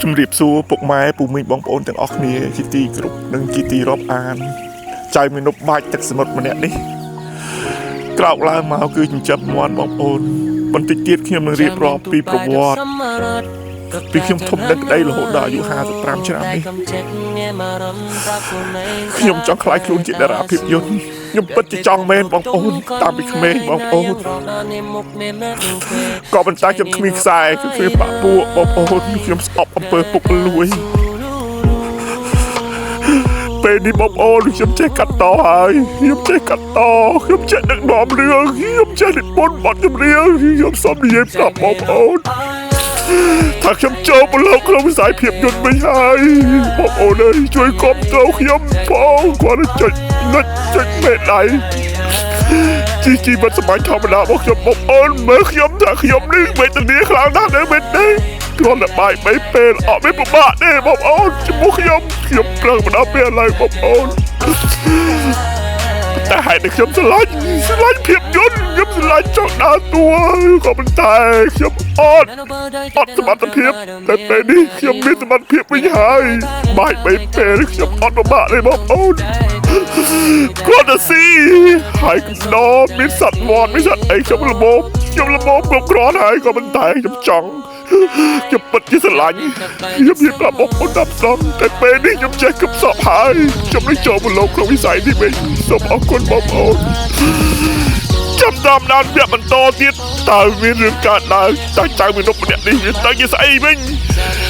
ជំរាបសួរពុកម៉ែពូមីងបងប្អូនទាំងអស់គ្នាជាទីគោរពនិងជាទីរាប់អានចៅមនុស្សបាច់ទឹកសមុទ្រម្នាក់នេះក្រោកឡើងមកគឺចិញ្ចឹមមាន់បងប្អូនបន្តិចទៀតខ្ញុំនឹងរៀបរាប់ពីប្រវត្តិពីខ្ញុំធំដឹងក្តីរហូតដល់អាយុ55ឆ្នាំនេះខ្ញុំចង់ក្លាយខ្លួនជាតារាភាពយន្តខ្ញុំពិតជាចង់មែនបងប្អូនតាមពីក្មេងបងប្អូនក៏ប៉ុន្តែខ្ញុំគ្មានខ្សែគឺគ្មានបាក់ពួកបងប្អូនខ្ញុំស្អប់អំពើពុករលួយ ពេលនេះបងប្អូនខ្ញុំចេះកាត់តហើយខ្ញុំចេះកាត់តខ្ញុំចេះដឹកនាំរឿងខ្ញុំចេះនិពន្ធបទចម្រៀងខ្ញុំសូមនិយាយប្រាប់បងប្អូនថាខ្ញុំចូលប្រឡូកក្នុងវិស័យភាពយន្តវិញហើយបងប្អូនអើយជួយគាំទ្រខ្ញុំផងគាត់ចុចនិចចុចមេដៃជីជីវិតសម័យធម្មតារបស់ខ្ញុំបងប្អូនមើលខ្ញុំថាខ្ញុំនេះវេទនាខ្លាំងណាស់នៅមែនទេគ្រាន់តែបាយបីពេលអត់មានពិបាកទេបងប្អូនចំពោះខ្ញុំខ្ញុំប្រឹងមកដល់ពេលឥឡូវបងប្អូនតែហេតុដែលខ្ញុំស្រឡាញ់ស្រឡាញ់ភាពយន្តខ្ញុំស្រឡាញ់ចង់ដើរតួក៏ប៉ុន្តែខ្ញុំអត់អត់សមត្ថភាពតែពេលនេះខ្ញុំមានសមត្ថភាពវិញហើយបាយបីពេលខ្ញុំអត់ពិបាកទេបងប្អូនគ្រាន់តែស៊ីហើយកំដរមានសត្វមាន់មានសត្វអីខ្ញុំល្មមខ្ញុំល្មមគ្រប់គ្រាន់ហើយក៏ប៉ុន្តែខ្ញុំចង់ខ្ញុំពិតជាស្រឡាញ់ខ្ញុំនិយាយប្រាប់បងប្អូនតាមត្រង់តែពេលនេះខ្ញុំចេះគប់សពហើយខ្ញុំនឹងចូលមកលោកក្នុងវិស័យនេះវិញសូមអរគុណបងប្អូនចាំតាមដានវគ្គបន្តទៀតតើមានរឿងកើតឡើងតើចៅមនុស្សម្នាក់នេះវាទៅជាស្អីវិញ។